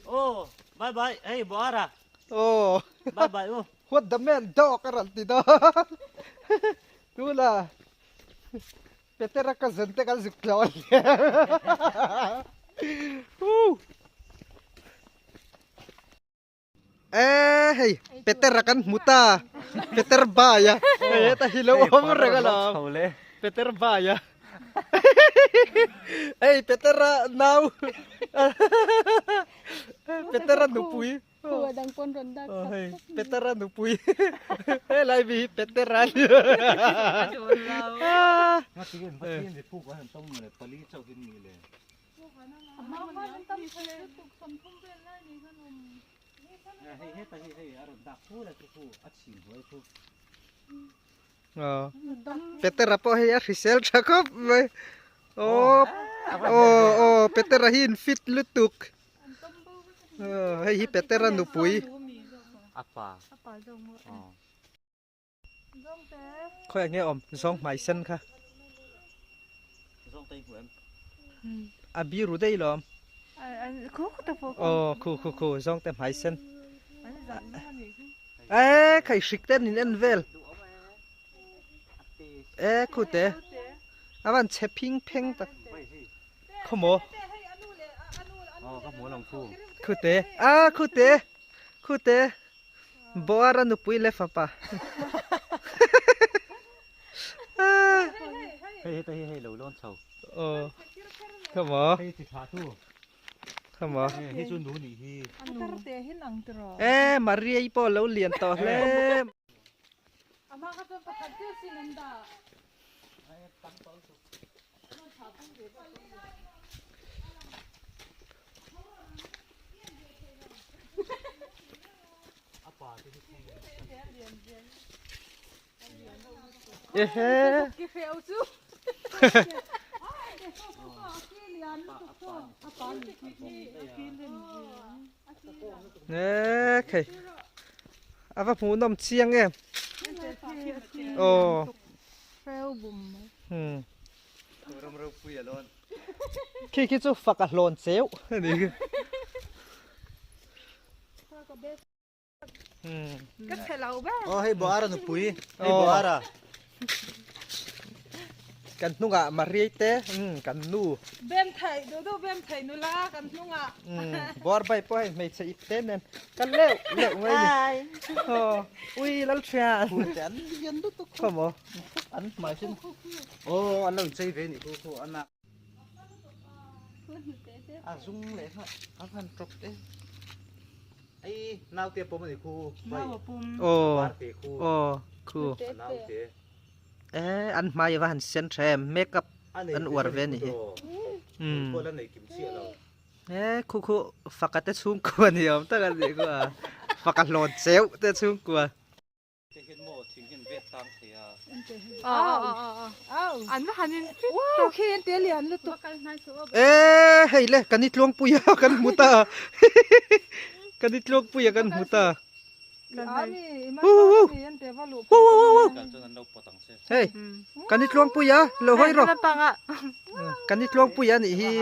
Oh, bye bye. Hey, Boara. Oh. Bye bye. Oh. What the man dog a rawn ti dawn. Tuna Petera cousin te kan zuk tlawn Woo. Eh hei Petera kan hmu ta. Peter bai a. Hei heta hi lo awm reng alawm. Peter bai a. Hei Petera nau. Petera nupui. Hei Petera nupui. Helai mi hi Petera a ni. Petera pawh hei a hrisel tha khawp mai aw aw aw Petera hi in fit lutuk hei hi Petera nupui khawiah nge awm zawng hmai sen kha a biru daih lo awm aw khu khu khu zawng te hmai sen e khai hrik te an in en vel e khu te a van chhe phing pheng tak khawmaw khu te a khu te khu te. Boara nupui leh fapa. Hei heta hi hei lo lawn chho. Aw. Come on. Hei ti tha tu. Come on. Hei chu nu nih hi. Tar te hin ang tiraw. E Maria i pawh lo lian tawh hle. Ama kha chuan pakhat chiah sin an dah. Ehe. Nè khei. A va hmuh nawm chiang em. Aw. Hmm. Khi khi chu fak a hlawn cheu a ni khi. Ka chhe lo ber. Aw hei Boara nupui. Hei Boara. Kan hnungah Maria te kan nu. Bem thei duh duh bem thei nula kan hnungah. Boar bai pawh hei hmeichhe ip te nen kan leuh leuh mai ni. Aw ui Lalthian. Pute an lian lutuk. Khawmaw. An hmai sin. Aw an lo inchei ve nih khu khu an a. A zung leh kha a han tawp e. Ei naute pawm a ni khu. Aw Var te khu. aw khu. A naute. E an hmai a va han sen tha em makeup an uar ve a nih hi. Umm. Pawh la nei kim chiah lo. E khu khu faka te chhungkua ni awm tak a nih khu a. Faka hlawn cheuh te chhungkua. Te hian maw thing hian vet tlang thei a. An va han in fit tak. Khi an te lian lutuk. E hei le kan i tluangpui a kan hmu ta. Kan i tluangpui a kan hmu ta. Hei kan i tluangpui a lo hawi rawh. Kan i tluangpui a nih hi.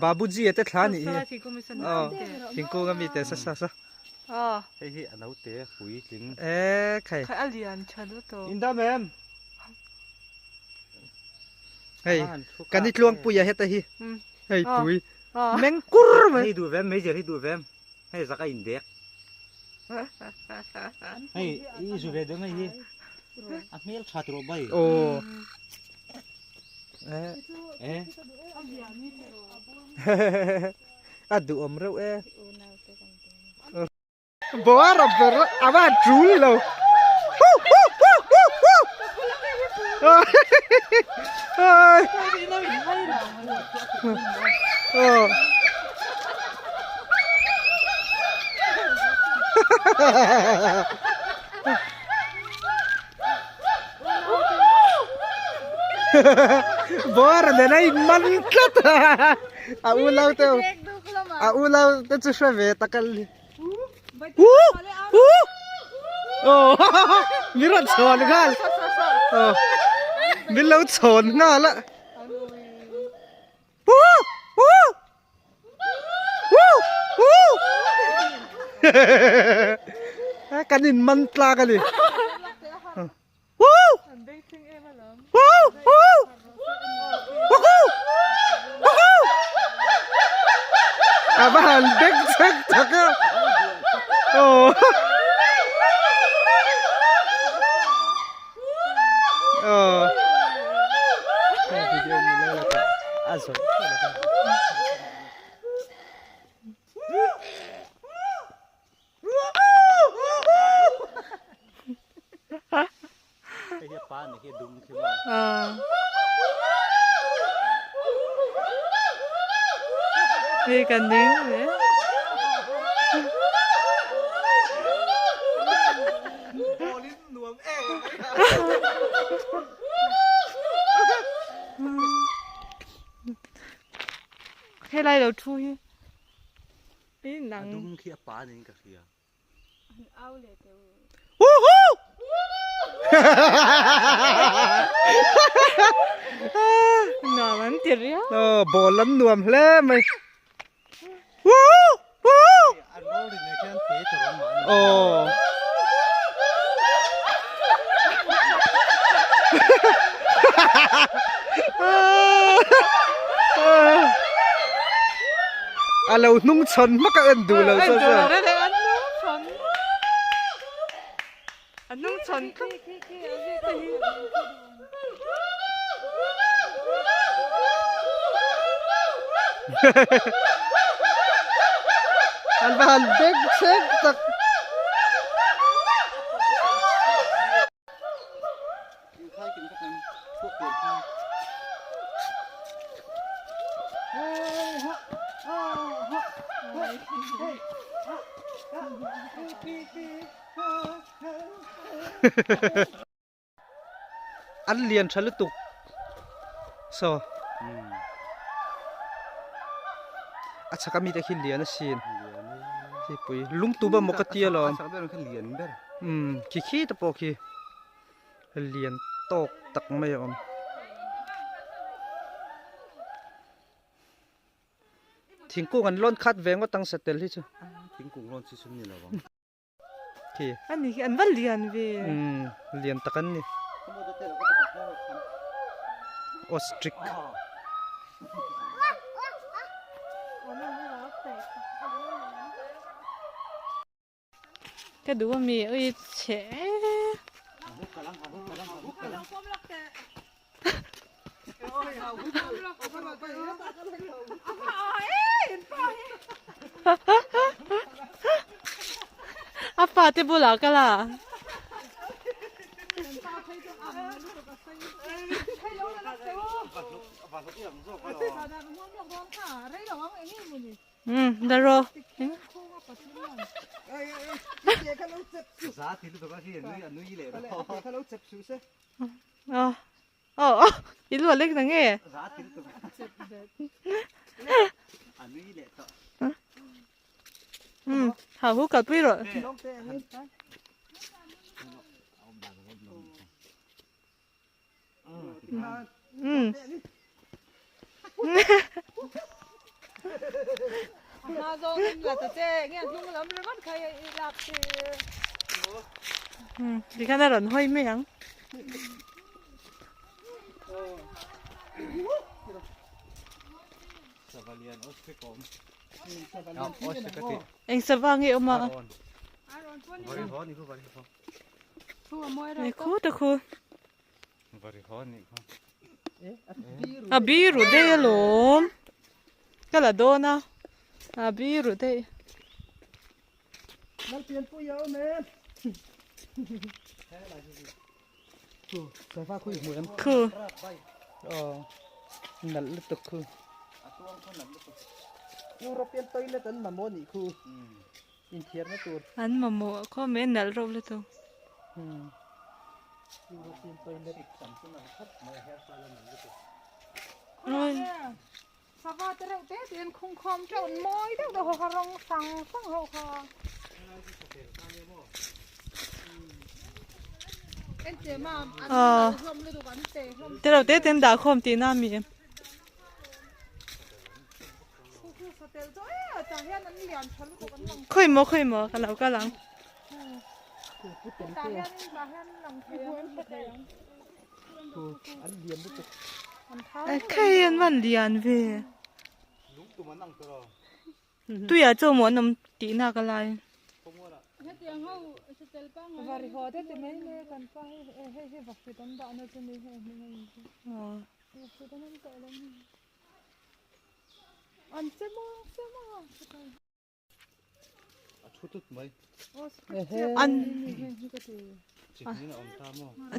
Babuji a te thla a nih hi. Thingkung a mi te sa sa sa. Hei hi a naute puitling. E khai. Khai a lian tha lutuk. In dam em? Hei kan i tluang pui a heta hi. Hei pui. Meng kur mai. Hei duh vem meizial hi duh vem. Hei zak a in dek. Hei i zu ve deuh mai hi. A hmel tha tawh bai. Aw. E. A duhawm reuh e. Boara ber a va tul lo. Boara nen a in man tlat a. A ulau te a ulau te chu hre ve tak a ni. Aw min rawn chhawn nghal. Aw min lo chhawn nghal a. Kan in man tlak a ni. Woo! Woo! Woo! Woohoo! Woohoo! A va han bek chek tak a. Aw. Aw. Hei kan ding ve. Helai lo thu hi. A dum khi a pa niin ka hria. Woohoo! Nuam an ti riau. Aw, ball an nuam hle mai. Woohoo! Woohoo! An roll rin ah khian te tur an mah a ni. Aw. A lo hnung chhawn hmak a en duh lo chuan chuan. A hnung chhawn tlat. An va han bek chek tak. An lian tha lutuk saw a chhak ami te khi lian asin hipui lungtum emaw ka ti alawm umm khi khi te pawh khi lian tawk tak mai a awm. Thingkung an lawn khat ve ngawt ang satel hi chu. Thingkung lawn chi chu ni lo ang. Khi. Ani khi an va lian ve. Umm lian tak an ni. Ostrich. Ka duh ami ui chhe. A pa te bulah ka la. Um la rawh. Aw aw i lu a lek na nge. Um hau hu kalpui rawh. Um. Um tikhan a rawn hawi mai ang. Eng sava nge awm a? Ni khu ta khu. A biru daih alawm. Ka la dawn a. A biru daih. Khu. Nalh lutuk khu. European toilet an mamawh nih khu. Inthiarna tur. An mamawh khawm e nalh reuh lutuk. European toilet. Sava te reuh te te an khung khawm teuh an mawi deuh deuh ho kha rawng hrang hrang ho kha. Te reuh te te an dah khawm tihna a mi. Khawi maw khawi maw ka lo kal ang. Khei an van lian ve. Tuiah chaw maw an awm tihna ka lai. An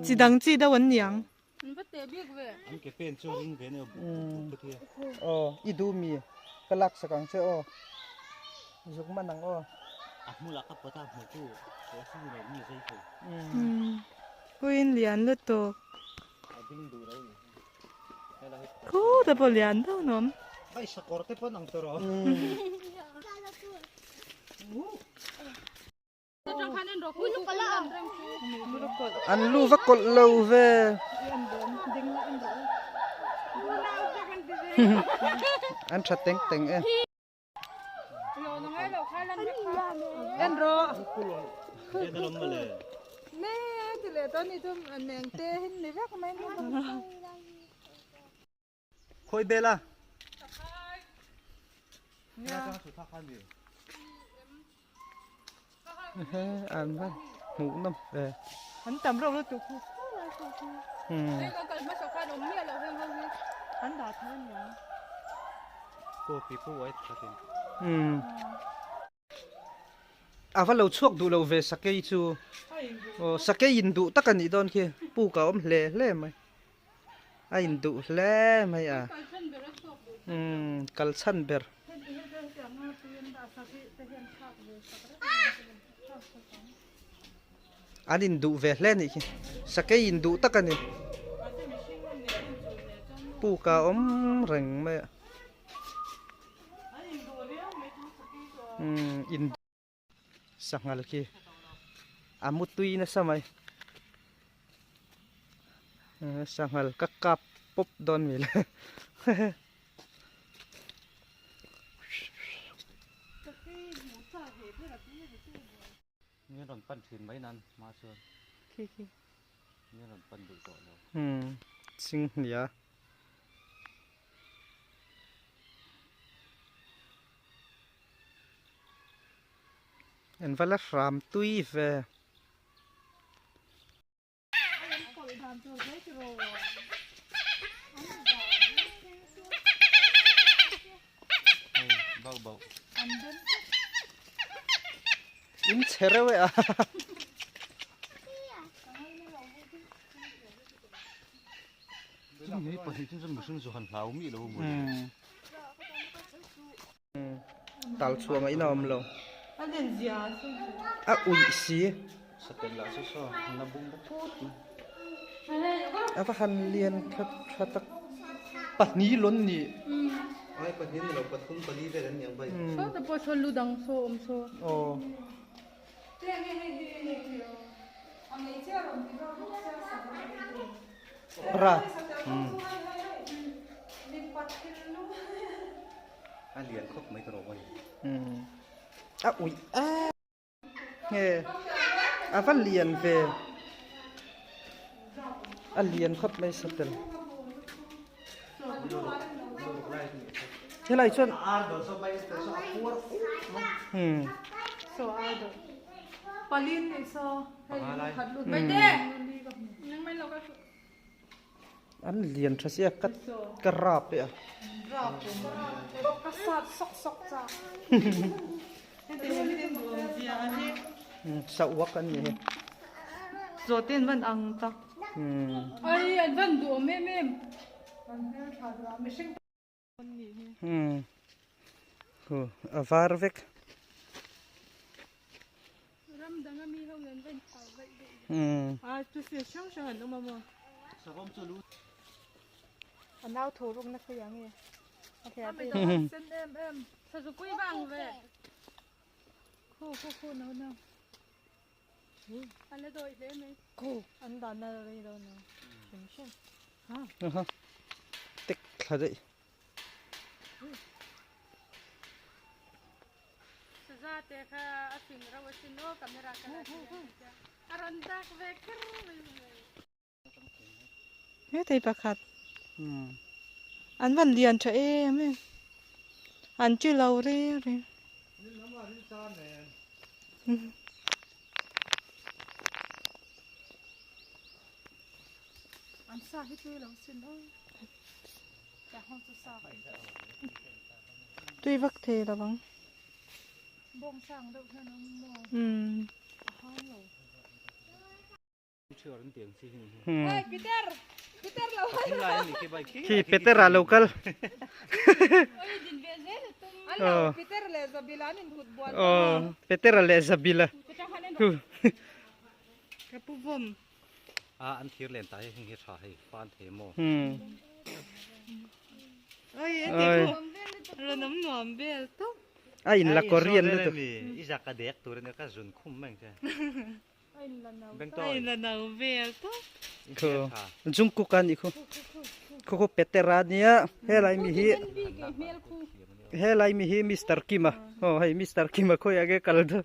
chi dang chi deuh an niang. Aw i duh mi ka lak sak ang che aw zuk man ang aw. Puiin lian lutuk. Khu te pawh lian deuh nuam. Ai sakawr te pawn ang tawh rawh. An lu va kawlh lo ve. An tha teng teng e. Khawi bel a. An va hmuh nawm ve. An tam reuh lutuk khu. An dah thar aniang. A va lo chhuak duh lo ve sakei chu. Aw sakei in duh tak a nih dawn khi puk a awm hle hle mai. A in duh hle mai a. Umm kal chhan ber. An in duh ve hle nih khi. Sakei in duh tak a ni. Puk a awm reng mai a. Umm in sanghal khi a mu tui nasa mai sanghal ka kap pawp dawn mi le Min rawn pan thin mai nan hma chuan min rawn pan duh tawh lo. Umm chinghnia. En va la hram tui ve. In chhe reuh e a. Tal chhuah ngaihna a awm lo. A uih si. A va han lian tha tha tak. Pahnih lawn ni. Aw. Ra. A lian khawp mai tawh a ni. A uih a nge a va lian ve a lian khawp mai satel helai chuan An lian tha sia ka ka rap e a. Sa uak an ni hei. Zawhte an van ang tak. Ai an van duh awm em em. Hu a var vek. A chu se hrang hrang an awm a maw. A nau tho ruk na khawi ang e. A hliah bik. Sen em em. Sazu pui vang ve. Khu khu khu no no. A la dawi hle mai. Khu an dan na rei lo no. Hrim hrim. Ha. Tek thla daih. te kha a fing reuh asin aw camera ka la tia a rawn dak ve kher mai mai. He thei pakhat an van lian tha em em an chi lo reng reng. An sa hi tui lo sin aw. Tui vak thei lo ang. Bawng sang deuh hian an maw. Umm. A hang lo. Hmm. Peter! Peter lo Khi Peter a lo kal. An lo Peter leh Zabila an inhut buan. Oh, Peter leh Zabila. Ka pu vawm. A an thir len ta hi heng hi tha hei fan thei maw. Hmm. Oi, eti khu. Rawn awm nuam vel tawp. A in la Korean lutuk. I zak a dek tur ania ka zun khum mai ang che. A in la no. A in la no vel tawp. Khu Jungkook a nih khu. Khu khu Peter a nia helai mi hi helai mi hi Mister Kim a. Aw hei Mister Kim a khawiah nge kal dawn.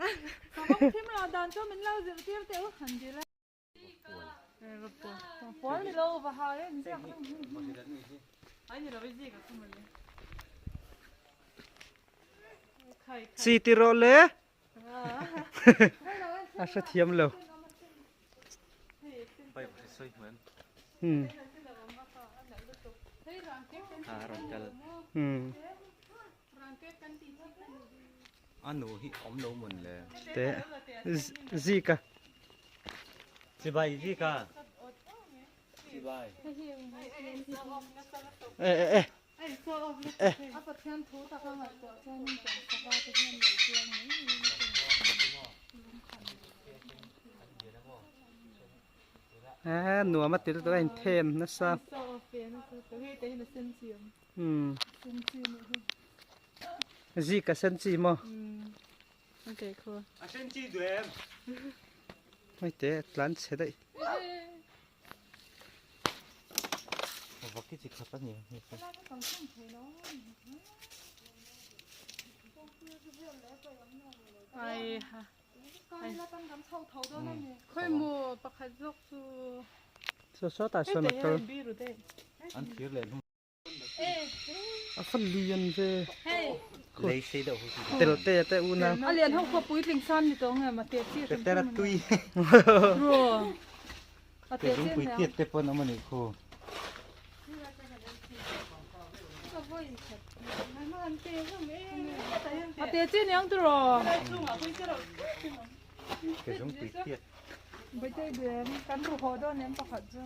Chi ti rawh le a hrethiam lo. A nu hi awm lo mawn le. Te zika. Chibai zika. Chibai. E e e. E. A nuam a ti lutuk a inthem nasa. Umm zik a sen chi maw a sen chi duh em hei te tlan chhe daih vak hi chi khat a ni ai ha khoi mu pakhat zawk chu saw saw tah sawn a kal an thir leh A fa lian ve. Tel te te u na. A lian ho khaw puitling san ni tawh nge ma te chi hrim Petera tui. Ro. A te chi pui tiat te pawn awm ani khu. A te chi niang tu ro. Ke zung pui tiat. Bai ben kan ru ho dawn em pakhat chu.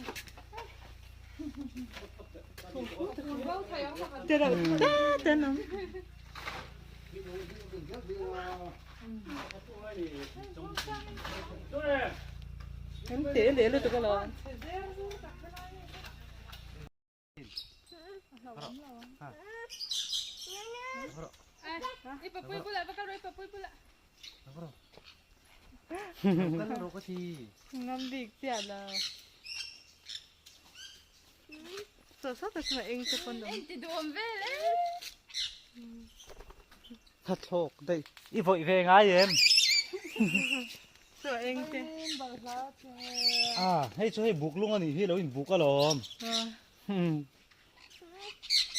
Te reuh te te an awm. Kan te leh lutuk alawm. Ngam bik chiah lo. Saw saw tak chuan eng te pawn awm. Thathlawk daih. I vawih ve ngai em? Saw eng te. Ah, hei chu hei buk lung a nih hi lo in buk alawm.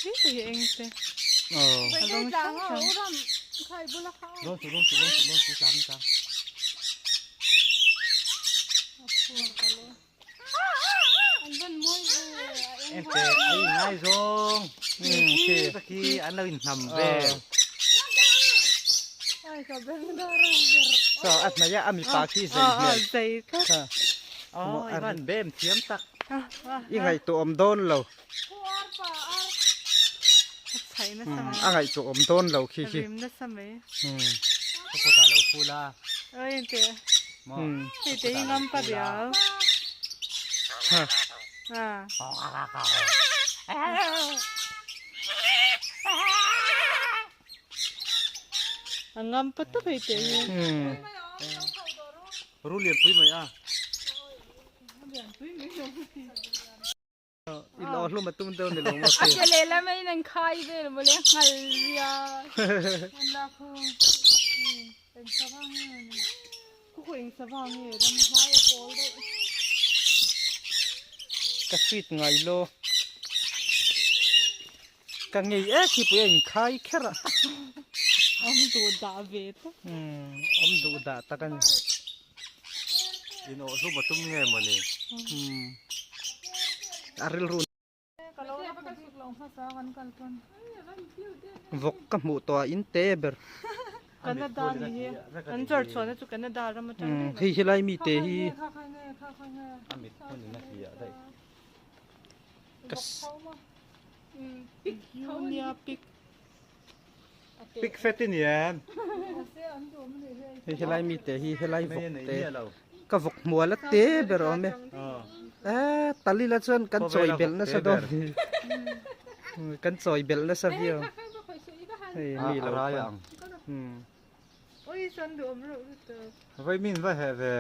Hei te hi eng te. Aw. A rawng hrang hrang. Lawn su, lawn su, lawn su, lawn su, tlang tlang. En te, ai ngai zawng. Khi. Khi an lo in hnam vel. Saw a hnaih a a mipa khi zei hmel. Zei tlat. Aw, i van bem thiam tak. I ngaihtuah awm dawn lo. A ngaihtuah awm dawn lo khi khi. Rim nasa mai. Ka kutah lo phul a. Oi ente. Hei te i ngam pa dial. Ha. A ngam pa tak hei te hi. Ru lian pui mai a. I lo hlum a tum deuh ni lo maw A ke lehlam a in an khai vel maw le nghal ria. An lak ho. Eng sava nge ni? Khu khu eng sava nge ram hlai a pawl deuh. Ka sweet ngai lo. Ka ngei e khi pui a inkhai kher a. Awm duh dah ve tak. Umm awm duh dah tak a ni. In awh hlum a tum nge mawni? Umm a rilru. Vawk ka hmuh tawh a in te ber. Canada ni hi an chawr chhuahna chu Canada ram atang daih mai. Hei helai mi te hi. Pig fet i ni em? Hei helai mi te hi helai vawk te ka vawk hmual a te ber awm e. Eh talila chuan kan chawi belh nasa dawn kan chawi belh nasa viau. Hei mi lo pan. Oi san duh awm reuh lutuk. Vai min va heh ve.